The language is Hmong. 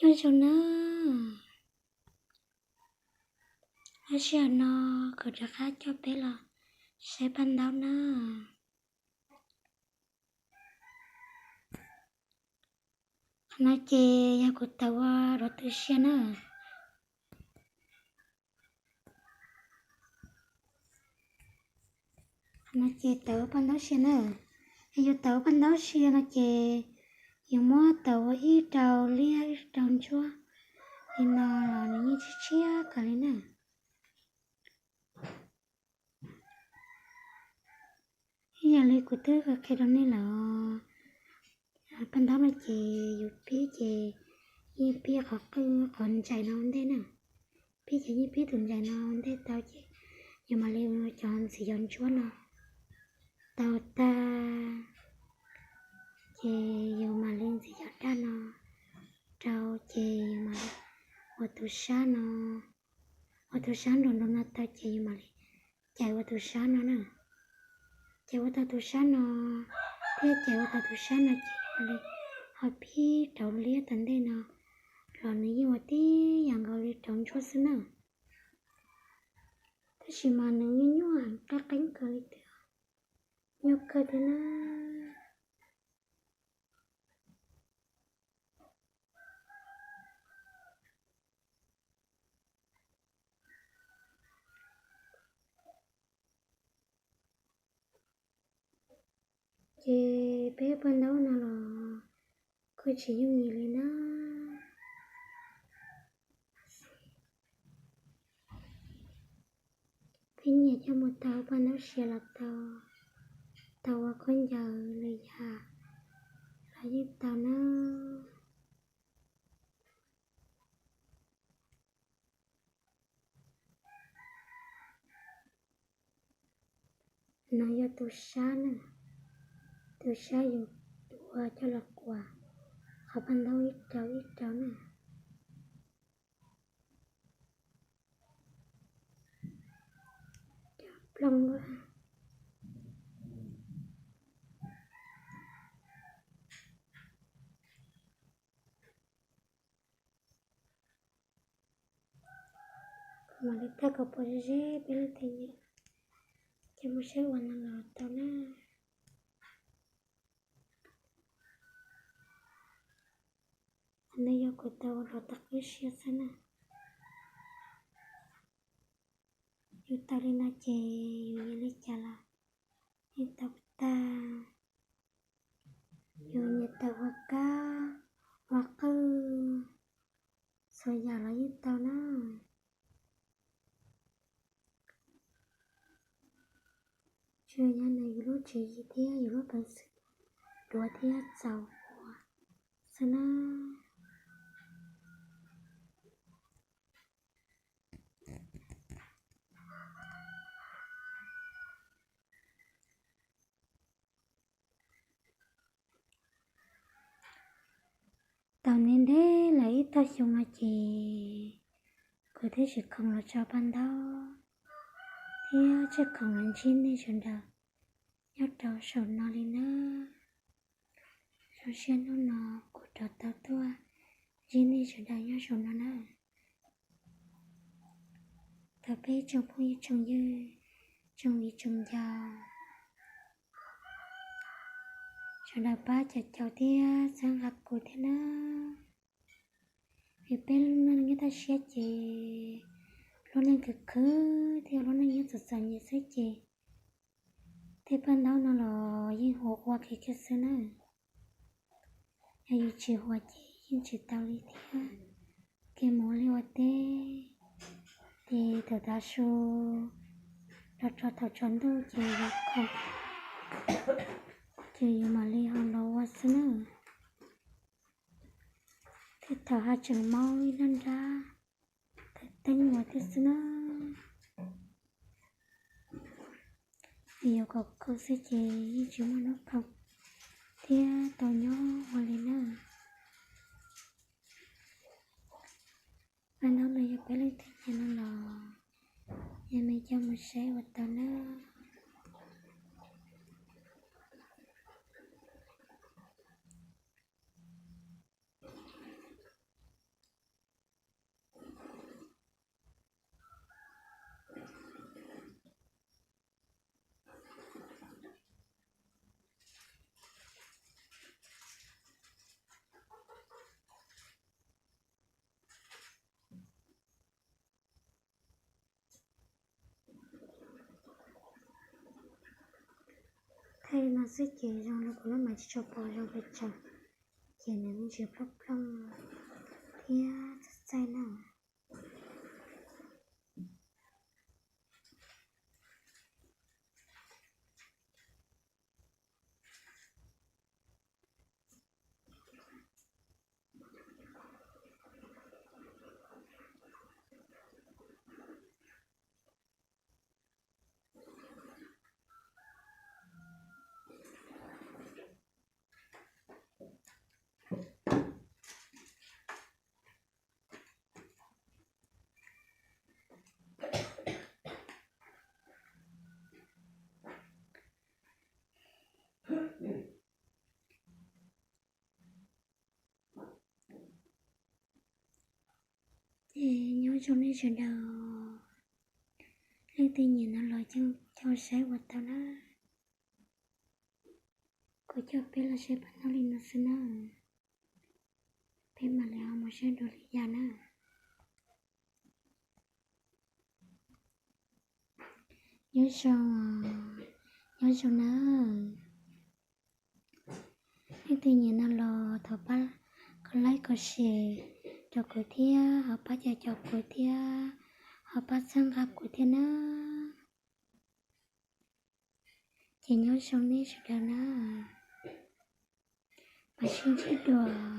Nyob zoo nawb, lub sij hawm no kuv rov qab coj peb los saib paj ntaub nawb. Qhov no ces yog kuv tawm ua rov tu sia na. Qhov no ces tawm ua paj ntaub sia na. Yog yus tawm ua paj ntaub sia no ces yus muab tawm ua ib rau liab ib rau ntsuab li no los nws yeej tshiab tshiab kawg li na. Ib yam li kuv twb qhia rau nej lawm, paj ntaub no ces yus pib ces yeej pib qhov qwj qhov ntsais no ua ntej na. Pib ces yeej pib tus ntsais no ua ntej tau ces yus mam li ua cov ntxiv cov ntsuab no tau tag ces yus mam li ntxiv cov daj no rau ces yus mam li ua tus sab no, ua tus sab nraum nraum no tau ces yus mam li cais ua tus sab no na. Cais ua tau tus sab no thiab cais ua tau tus sab no ces mam li ho pib rauv liab tom ntej no los nws yeej ua tib yam nkaus li rauv ntsuab xwb na. Tab sis mas nws yeej nyuaj heev, qab qeeb kawg li tiag, nyuaj kawg thiab na. Ces peb paj ntaub no los kuj tsis yooj yim li na. Peb nyiam coj mus tau paj ntaub sia los tau, tau ua khaub ncaws los yog los yeej tau na. No yog tus sab na, tus sab yus ua coj los quas qhov paj ntaub ib rau ib rau na. Cov plooj luaj. Kuv mam li thaij kom pom ze ze peb leej twg nyiam ces mus saib ua no los tau na. Qhov no yog kuv tau ua rau tau qwb siab xwb na. Yus tau li no ces yus nyiam li cas los yeej tau tag. Yus nyiam tau ua kab, ua qwj, txhua yam los yeej tau na. Tsuas yog nws yus lub tswv yim thiab yus lub peev xwm duav thiab txaus ua xwb na. Tau ntev ntev lawm ib tag xyoo no ces kuv twb tsis khoom los tso paj ntaub thiab tsis khoom los ntsib nej sawv daws nyob rau saum no li na. Zoo siab hnub no kuv rov tau tuaj ntsib nej sawv daws nyob saum no na. Thov peb tsoom phooj ywg tsoom ywg, tsoom viv tsoom ncaus sawv daws pab caum caum thiab txhawb nqa kuv thiab na. Vim peb lub neej nyob toj siab ces lub neej khwv khwv thiab lub neej nyob txom txom nyem xwb ces tej paj ntaub no los yeej huam ua kiag kiag xwb na. Yog yus tsis huam ces yeej tsis tau li thiab. Kev mus ua liaj ua teb ces thaum tav su los txog thaum tsaus ntuj ces yus khoom ces yus mam li ho los ua xwb na. Tej thaum haj tseem maub ib nrab nrab, tawm teeb ua thiab xwb na. Vim yus khwv khwv xwb ces yeej tsis muaj hnub khoom thiab tau nyob ua li na. Paj ntaub no yog peb leej twg nyiam no los yog me coj mus saib ua tau na. Thaij li no xwb ces zoo li kuv lub mas tsis tshua pom zoo pes tsawg, ces nws me ntsis plooj plooj thiab txaij txaij na. Ces nyob zoo nej sawv daws, leej twg nyiam no los caum saib ua tau na. Kuv coj peb los saib paj ntaub li no xwb na, peb mam li ho mus saib dua lwm yam na. Nyob zoo, nyob zoo na. Leej twg nyiam no los thov pab kom like kom share rau kuv thiab, ho pab caum caum kuv thiab, ho pab txhawb nqa kuv thiab na. Ces nyob zoo nej sawv daws na, mam sib ntsib dua.